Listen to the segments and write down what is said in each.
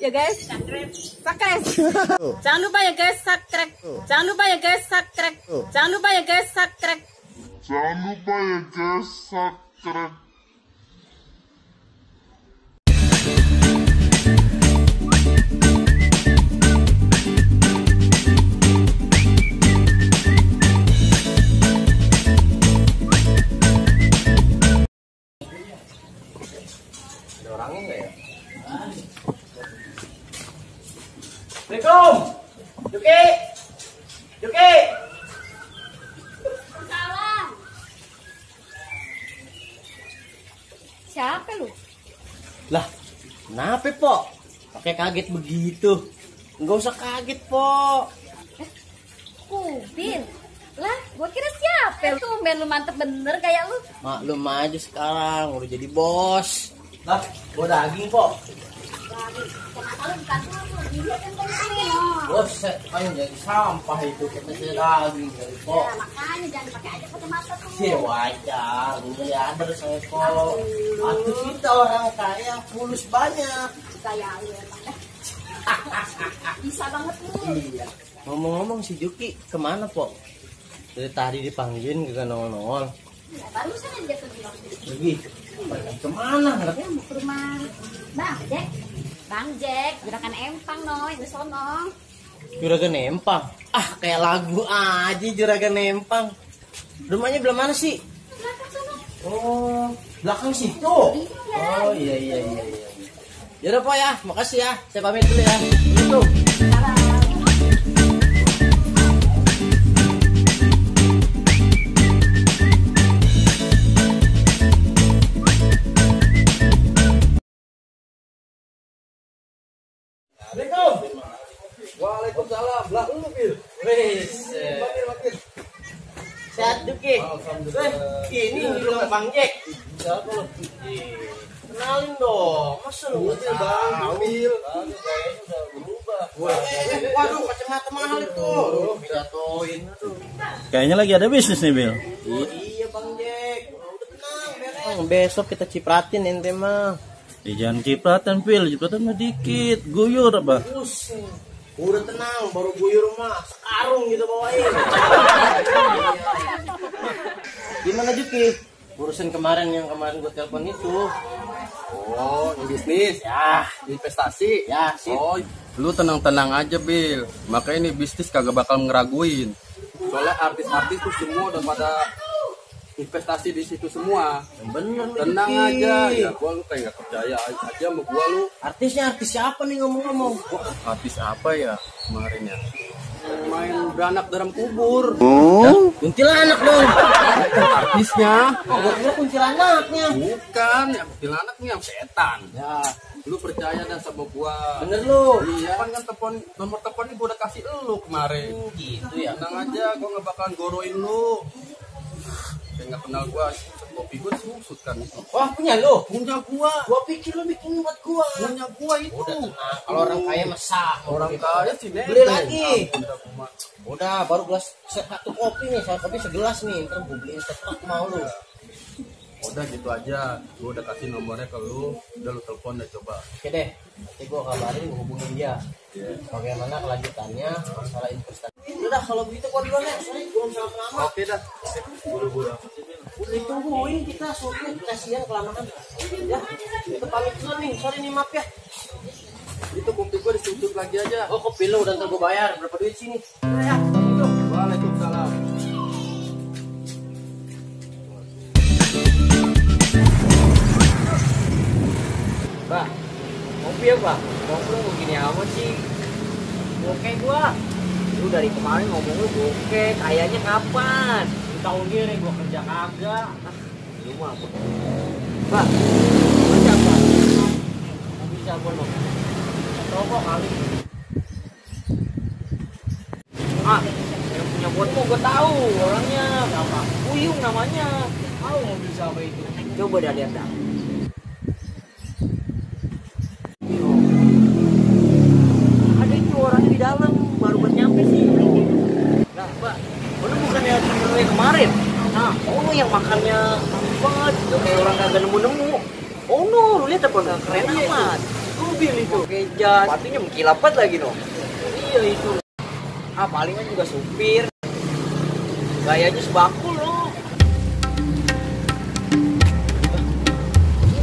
ya guys. Subscribe. Jangan lupa ya guys, subscribe. Jangan lupa ya guys, subscribe. Jangan lupa ya guys, subscribe. Jangan lupa ya guys, subscribe. Ada orangnya nggak ya? Assalamualaikum, Yuki, Yuki. Salam. Siapa lu? Lah, kenapa po? Pakai kaget begitu? Nggak usah kaget po. Kubin. Lah, gua kira siapa? Tumben lu mantep bener kayak lu. Maklum aja sekarang udah jadi bos. Lah, gua daging po. Kenapa lu bukan lu? Dia kan penting. Bos, ayo jadi sampah itu kita daging dari po. Ya, makanya jangan pakai aja kacamata tuh. Ya wajar, miliarder saya po. Atuh kita orang kaya fulus banyak. Kayak lu emang. Bisa banget lu. Iya. Ngomong-ngomong si Juki kemana po? Dari tadi dipanggilin ke nongol-nongol. Ya, barusan aja tuh bilang. Pergi. Pergi kemana? Ya, mau ke rumah Bang Jack. Bang Jack, gerakan empang no, ini sono. Juragan Empang. Ah, kayak lagu aja Juragan Empang. Rumahnya belah mana sih? Belakang sono. Oh, belakang situ. Iya. Oh, iya. Yaudah po ya, makasih ya. Saya pamit dulu ya. Itu. Assalamualaikum. Waalaikumsalam. Lah lu Bil. Wes. Makin. Sehat Juki. Alhamdulillah. Ini di rumah Bang Jack. Siapa lu? Kenalin dong. Masa lu Bil Bang, Bil. Aduh, kayaknya udah berubah. Waduh, kacamata mahal itu. Jatuhin. Kayaknya lagi ada bisnis nih, Bil. Iya Bang Jack. Udah tenang, beres. Besok kita cipratin ente mah. Jangan cipratan, Bil. Cipratan mah dikit. Guyur apa? Pusing. Udah tenang, baru guyur mah sekarung gitu bawain. Gimana Juki? Urusan kemarin yang gue telepon itu. Oh, yang bisnis. Ya, Investasi. ya sip. Oh, lu tenang-tenang aja, Bil. Makanya ini bisnis kagak bakal ngeraguin. Soalnya artis-artis tuh semua udah pada investasi di situ semua. Bener nih, Tenang Juki. aja. Ya, gua lu kayak gak percaya aja sama gua lu. Artisnya artis siapa nih ngomong-ngomong? Artis apa ya kemarin ya? Main beranak dalam kubur. Kuntilanak dong. Artisnya. Oh, gue kira kuntilanaknya. Bukan, yang kuntilanaknya yang setan. Ya, Lu percaya dah sama gua. bener lu. Iya, kan nomor teleponnya gua udah kasih lu kemarin. Gitu ya. Tenang aja, gua gak bakalan goroin lu. Kayak gak kenal gua, kopi gua disusut kan. Wah, punya lu. Punya gua. Gua pikir lu bikin buat gua. Punya gua itu. Udah tenang. Kalau orang kaya masa Orang kaya sih beli lagi. Udah gua. Udah, baru gelas satu kopi nih, satu kopi segelas nih. Ntar gue beliin tetap mau lu. Udah gitu aja. Gua udah kasih nomornya ke lu. Udah lu telepon deh coba. Oke deh, nanti gue kabarin, gue hubungin dia. Bagaimana kelanjutannya masalah investasi. Udah, kalau begitu gua duluan ya. Soalnya belum sama lama. Oke dah. Buru-buru. Udah ditungguin kita, soalnya kasihan kelamaan. Ya, kita pamit dulu nih. Sorry nih, maaf ya. Itu kopi gua disusut lagi aja. Oh, kopi lu udah ntar gue bayar. Berapa duit sini? Udah ya, gitu. Waalaikumsalam. Pak, kopi ya Pak? Kopi lu begini amat sih? Oke gua. Lu dari kemarin ngomong lu oke, kayaknya kapan? Lu tahu diri gua kerja kagak. Lu mah apa? Pak, kerja apa? Kopi siapa lo? Rokok kali. Ah, yang punya botol gua tahu orangnya. Siapa? Uyung namanya. Tahu mobil siapa itu? Coba dah lihat dah. Ada itu orangnya di dalam, baru buat nyampe sih. Nah, Mbak, lu bukannya temen yang kemarin? Nah, lu yang makannya banget, udah kayak orang kagak nemu-nemu. Oh no, lu lihat apa? Keren amat. mobil itu. Pakai jas. Sepatunya mengkilapat lagi no. Iya itu. Ah palingan juga supir. Gayanya sebakul loh.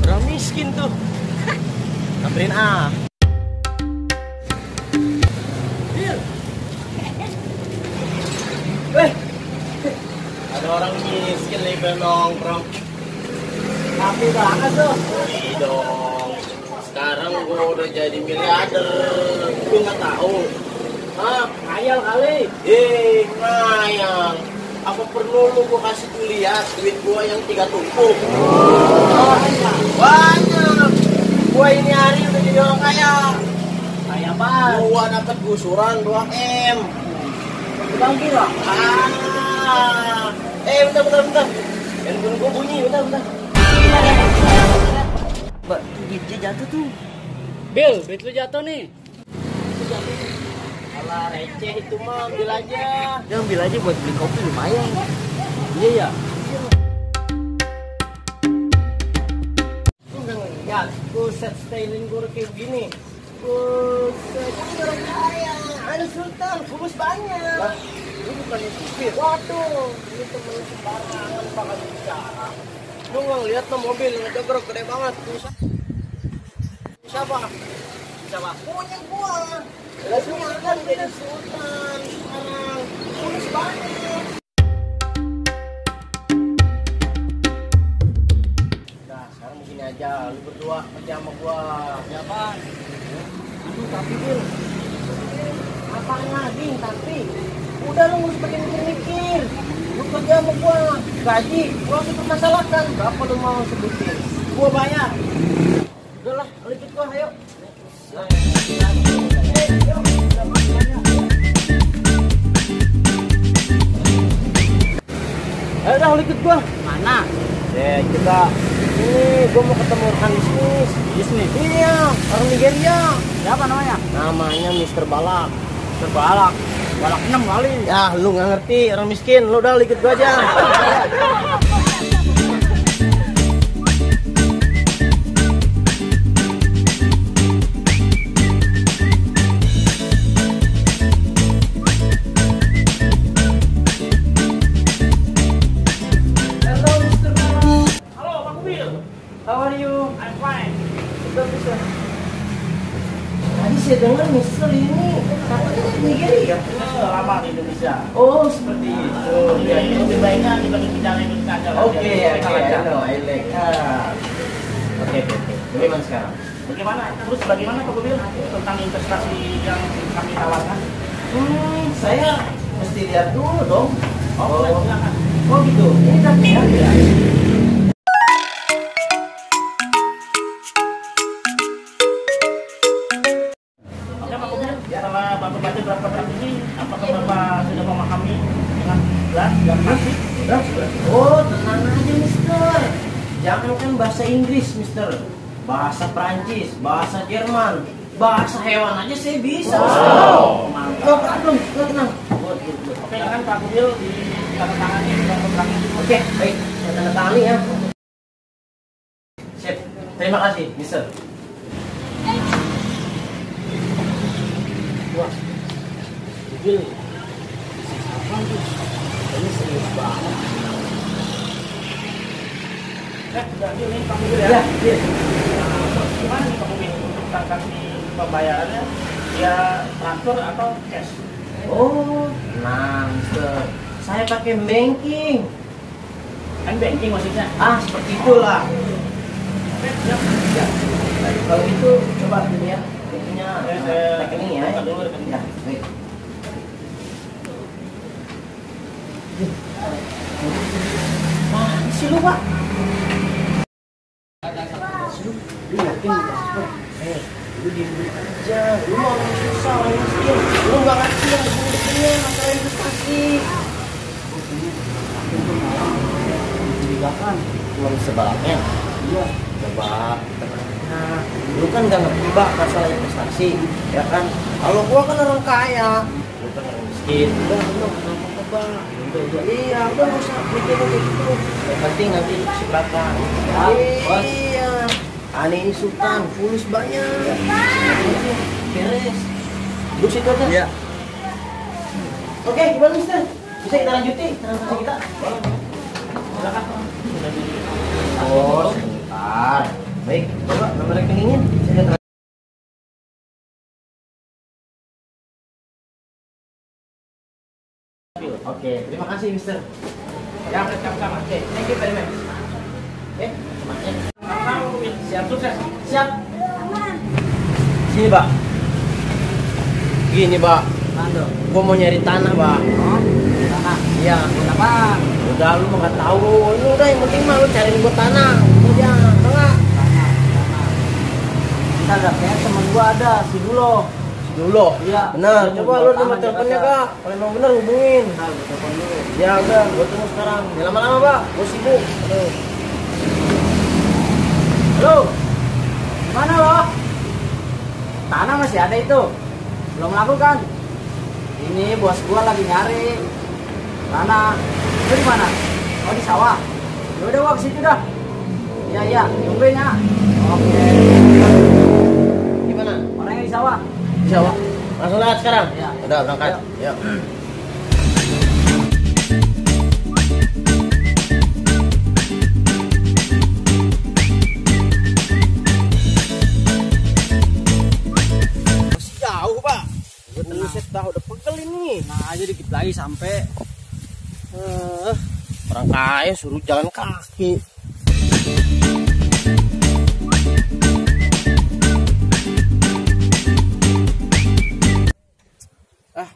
Orang miskin tuh. Samperin ah. Ada orang miskin nih nongkrong. Tapi banget tuh. Iya dong. Sekarang gua udah jadi miliarder. Lu nggak tahu? Hah? Ngayal kali. Ngayang. Apa perlu lu gua kasih kuliah duit gua yang 3 tumpuk? Banyak. Gua ini hari udah jadi orang kaya. Kaya apa? Gua dapat gusuran 2M. Bang kira. Bentar. Handphone gua bunyi, bentar. Mbak, duitnya jatuh tuh. Bil, duit lu jatuh nih. Alah receh itu mah, ambil aja. Ya ambil aja buat beli kopi lumayan. Iya ya. Lu udah ngeliat, buset styling gue kayak begini. Buset, kan orang kaya. Ada sultan, kurus banyak. Lah, lu bukannya supir. Waduh, ini temen sembarangan bakal bicara. Lu nggak ngeliat no mobil ngejogrok gede banget. Siapa? Punya gua. Lah semua kan jadi sultan sekarang. Kurus banyak. Nah, sekarang begini aja, lu berdua kerja sama gua. Siapa? Aduh, tapi Bil. Apaan lagi, tapi? Udah lu harus pakai mikir. Lu kerja sama gua, gaji, gua harus permasalahkan. Berapa lu mau sebutin? Gua bayar. Udahlah, ikut gua, ayo. Ayo dah, ikut gua. Mana? Kita ini gua mau ketemu rekan bisnis. Bisnis. Iya, orang Nigeria. Siapa namanya? Namanya Mr. Balak. Terbalak. Balak 6 kali. Ya, lu nggak ngerti, orang miskin. Lu udah ikut gua aja. How are you? I'm fine. Bisa. Tadi saya dengar Mister ini katanya dari Nigeria. Lama di Indonesia. Oh, seperti itu. Iya, ini lebih baiknya dibanding kita ikut aja. Oke, I know, I like. Oke. Bagaimana sekarang? Bagaimana? Terus bagaimana Pak Kubil tentang investasi yang kami tawarkan? Saya mesti lihat dulu dong. Oh, silakan. Oh gitu. Ini tapi ya. Oke Pak Kubil, setelah Bapak baca draft ini, apakah Bapak sudah memahami dengan jelas dan pasti? Oh, tenang aja, Mister. Jangankan bahasa Inggris, Mister. Bahasa Prancis, bahasa Jerman, bahasa hewan aja saya bisa. Wow, mantap. Belum, tenang. Oke, kan Pak Kubil di tanda tangannya di kontraknya. Oke, baik. Saya tanda tangani ya. Sip. Terima kasih, Mister. Wah, Kubil, apa tuh? Ini serius banget. Udah deal nih Pak Kubil ya? Ya. Gimana nih Pak Kubil untuk transaksi pembayarannya? Ya transfer atau cash? Oh, nah, Mister. Saya pakai banking. Kan banking maksudnya? Seperti itulah. Siap. Ya. Baik, kalau itu coba dilihat bankingnya rekening ya. Buka dulu rekening. Ya, baik. Si lu, Pak. Lu yakin transfer? Lu diem aja. Lu mau orang susah, orang miskin. Lu nggak ngerti yang begini-beginian masalah investasi. Mencurigakan. Uang sebalaknya. Iya. Coba tenang. Lu kan nggak ngerti Mbak masalah investasi, ya kan? Kalau gua kan orang kaya, lu kan orang miskin. Udah, kenapa Bang? Iya, udah nggak usah mikirin kayak gitu. Yang penting nanti si belakang. Ya, bos. Iya. Aneh ini Sultan, fulus banyak. Beres. Duduk situ aja. Iya. Oke, gimana Mister? Bisa kita lanjutin transaksi kita? Silakan. Oh, sebentar. Baik, coba nomor rekeningnya. Saya lihat. Oke, terima kasih Mister. Ya, sama-sama. Oke, thank you very much. Oke, siap sukses. Siap. Sini, Pak. Gini, Pak. Gua mau nyari tanah, Pak. Tanah? Iya. Kenapa? Udah lu mah nggak tahu. Ini udah yang penting mah lu cariin gua tanah. Udah, enggak? Tanah. Kita ada kayak teman gua ada, si Dulo. Dulu, iya. Benar. Coba lu nomor teleponnya Kak. Kalau emang benar hubungin. Nah, gua telepon dulu. Ya udah, gua tunggu sekarang. Jangan lama-lama Pak, gua sibuk. Halo. Mana lo? Tanah masih ada itu. Belum laku kan? Ini bos gua lagi nyari tanah. Itu di mana? Oh di sawah. Ya udah gua ke situ dah. Iya, tungguin ya. Oke. Gimana? Orangnya di sawah. Jawa. Langsung lihat sekarang? Ya. Udah berangkat. Yuk. Masih jauh, Pak. Buset dah udah pegel ini. Nah, aja dikit lagi sampai. Orang kaya suruh jalan kaki.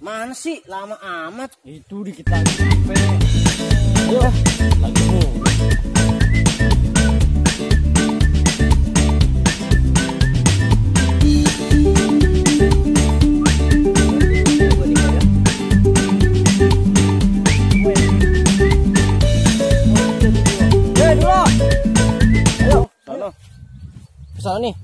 Mana sih? Lama amat. Itu dikit lagi sampai. Ayo, lagi mulu. Ayo, sono. Kesana nih.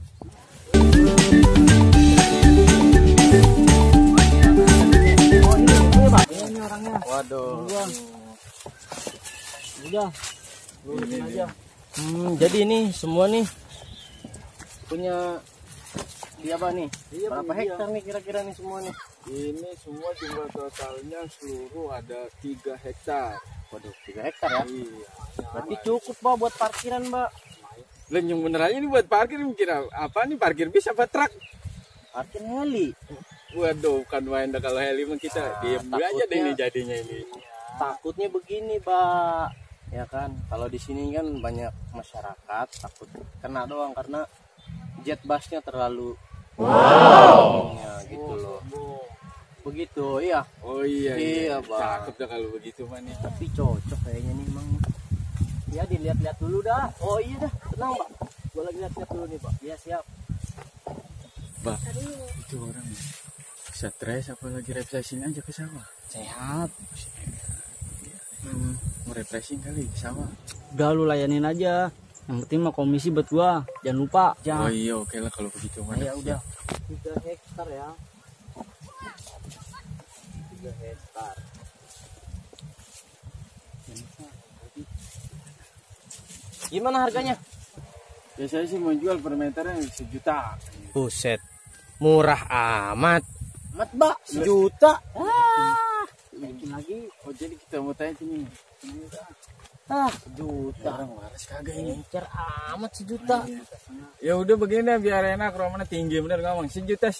Waduh. Udah. Lurusin aja. Jadi ini semua nih punya dia apa nih? Iya, berapa hektar nih kira-kira nih semua nih? Ini semua jumlah totalnya seluruh ada 3 hektar. Waduh, 3 hektar ya? Iya. Berarti cukup Pak buat parkiran, Mbak. Lah yang bener aja ini buat parkir, kira apa nih, parkir bis apa truk? Parkir heli. Waduh, bukan main dah kalau heli mah kita diam dulu aja deh ini jadinya ini. Takutnya begini, Pak. Ya kan, kalau di sini kan banyak masyarakat takut kena doang karena jet busnya terlalu ya gitu loh. Begitu, iya. Oh iya, Iya, Pak. cakep dah kalau begitu mah nih. Tapi cocok kayaknya nih, Bang. Ya dilihat-lihat dulu dah. Oh iya dah, tenang, Pak. Gua lagi lihat-lihat dulu nih, Pak. Iya, siap. Bah, itu orang stres apa lagi refreshing aja ke sawah? Sehat. Mau refreshing kali ke sawah. Udah lu layanin aja. Yang penting mah komisi buat gua. Jangan lupa. Oh iya, oke lah kalau begitu mah. Ya udah. 3 hektar ya. 3 hektar. Gimana harganya? Biasanya sih mau jual per meternya 1 juta. Buset. Murah amat. Amat, Mbak. 1 juta. Lagi. Oh jadi kita mau tanya sini. 1 juta. Orang waras kagak ini. Encer amat 1 juta. Ya udah begini biar enak, rumahnya tinggi bener ngomong. 1,5 juta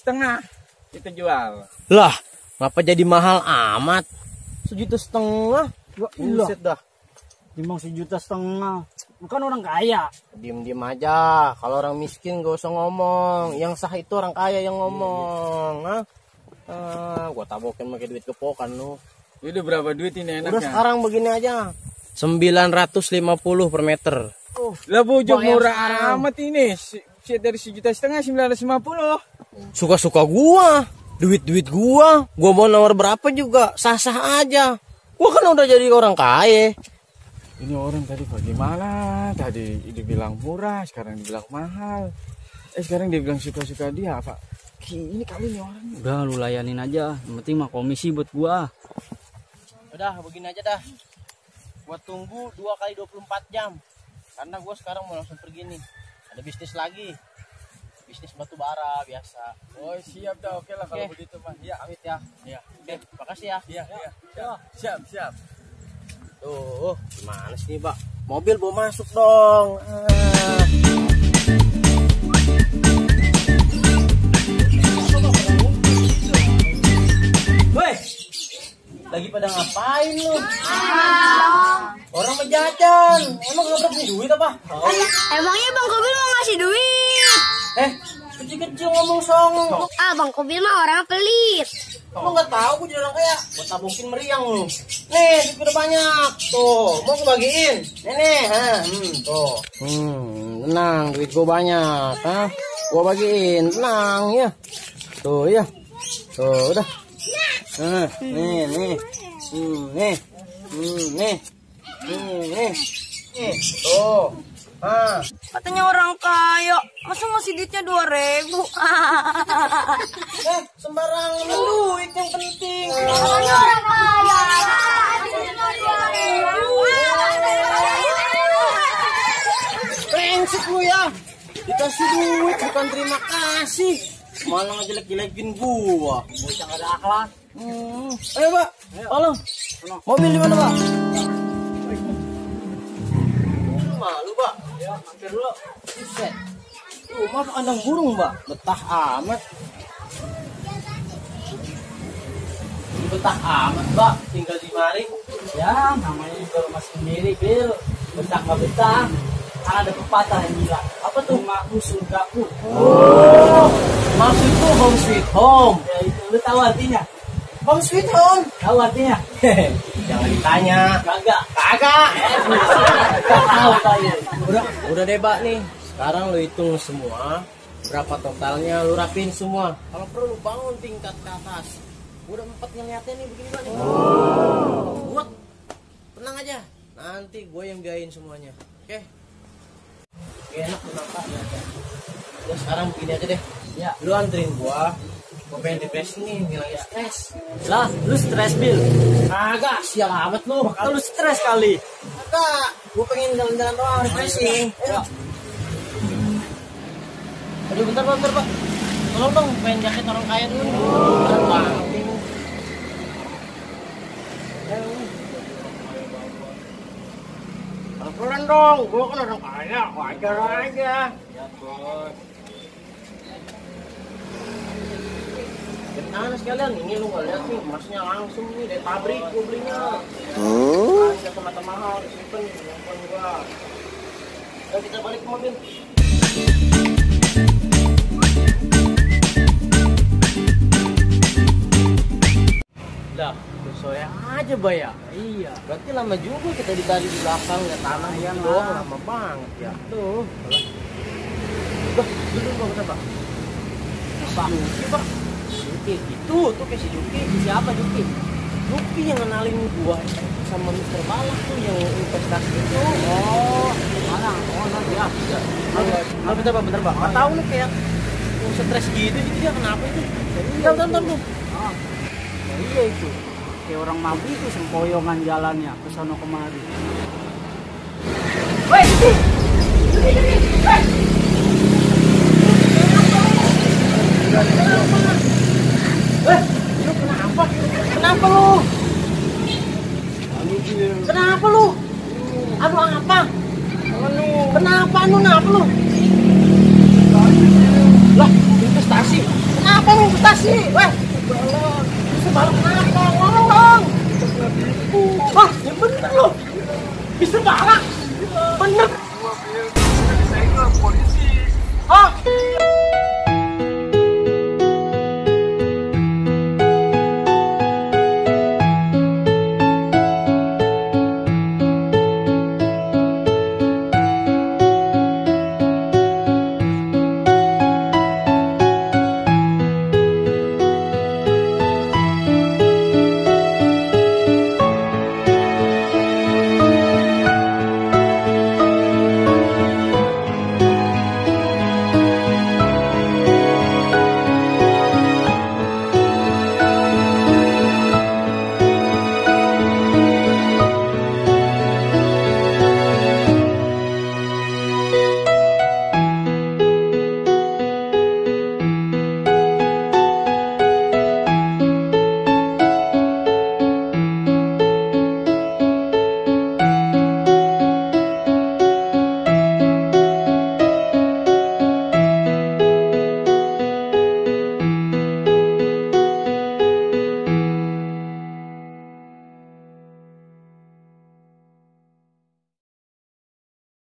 kita jual. Lah, ngapa jadi mahal amat? 1,5 juta. Buset dah. Timbang 1,5 juta. Bukan orang kaya. Diem-diem aja. Kalau orang miskin gak usah ngomong. Yang sah itu orang kaya yang ngomong. Gua tabokin pakai duit kepokan lu. Udah berapa duit ini enaknya? Udah sekarang begini aja. 950 per meter. Lah bujuk Bayar murah sekarang. amat ini. Dari 1,5 juta 950. Suka-suka gua. Duit-duit gua. Gua mau nomor berapa juga. Sah-sah aja. Gua kan udah jadi orang kaya. Ini orang tadi bagaimana? Tadi dibilang murah, sekarang dibilang mahal. Sekarang dibilang suka-suka dia apa? Ini kali nih orang. Udah lu layanin aja. Yang penting mah komisi buat gua. Udah begini aja dah. Gua tunggu 2 kali 24 jam. Karena gua sekarang mau langsung pergi nih. ada bisnis lagi. Bisnis batu bara biasa. Oh siap dah, oke lah kalau Oke. begitu mah. Ya, Amit ya. ya, Oke, makasih ya. iya, iya. Siap, siap. Tuh, gimana sih, Pak? Mobil bawa masuk dong. Woi, lagi pada ngapain lu? Orang mau jajan, emang nggak punya duit apa? Emangnya Bang Kobil mau ngasih duit? Kecil-kecil ngomong song. Ah, Bang Kobil mah orang pelit. Lu nggak tahu gue jadi orang kaya. Gue tabukin meriang lu. Nih, duit udah banyak. Tuh, mau gue bagiin. Nih, tuh. Tenang, duit gue banyak. Gue bagiin, tenang ya. Tuh ya. Tuh, udah. Nih. Nih. Tuh. Katanya orang kaya, masa ngasih duitnya 2.000? Sembarangan duit yang penting. Katanya orang kaya. Brengsek lu ya. Dikasih duit bukan terima kasih. Malah ngejelek-jelekin gua. Bocah gak ada akhlak. Ayo, Pak. Tolong. Mobil di mana, Pak? Malu, Pak. Ya, mampir dulu. Buset. Rumah kandang burung, Pak. Betah amat. Betah amat, Pak. Tinggal di mari. Ya, namanya juga rumah sendiri, Bil. Betah nggak betah. Kan ada pepatah yang bilang, apa tuh? Rumahku surgaku. Maksud itu home sweet home. Ya itu, lu tahu artinya? Home sweet home. Tahu artinya? Jangan ditanya. Kagak. Kagak. Gak tahu kalian. Udah deh, Pak nih. Sekarang lu hitung semua. Berapa totalnya, lu rapiin semua. Kalau perlu bangun tingkat ke atas. Udah 4 ngeliatnya nih begini, Pak. Buat. Tenang aja. Nanti gue yang biayain semuanya. Oke? Enak tenang, Pak. Ya sekarang begini aja deh. Ya. Lu anterin gua. Gua pengen depresi nih, ngilangin stres. Lah, lu stres, Bil. Kagak, siang amat lu. Lu stres kali. Kagak, gua pengen jalan-jalan doang, refreshing. Ya. Aduh, bentar, Pak. Tolong dong, pengen jaket orang kaya dulu. Bentar, Pak. Pelan dong, gua kan orang kaya, wajar aja. Ya, Bos. Gimana sekalian, ini lu nggak lihat nih, emasnya langsung nih dari pabrik gua belinya. Ada tempat mahal, simpen, simpen gua. Ayo kita balik ke mobil. Lah, soya aja Bay ya. Iya. Berarti lama juga kita ditarik di belakang ya tanah yang doang lama banget ya. Tuh. Bah, dulu Bang, Pak. Apa? Yuki, Pak. Yuki itu tuh kayak si Yuki. Siapa Juki? Yuki yang kenalin gua sama Mr. Balak tuh yang investasi itu. Oh, mana? Oh, nanti ya. Bentar, Pak. Nggak tahu nih kayak stres gitu jadi dia kenapa itu? Bentar tuh. Ah, ya iya itu. Kayak orang mabuk itu sempoyongan jalannya ke sono kemari. Woi, Lu kenapa? Kenapa lu? Kenapa lu? Anu apa? Kenapa lu? Lah, investasi. Kenapa lu investasi? Weh, sebaru kenapa?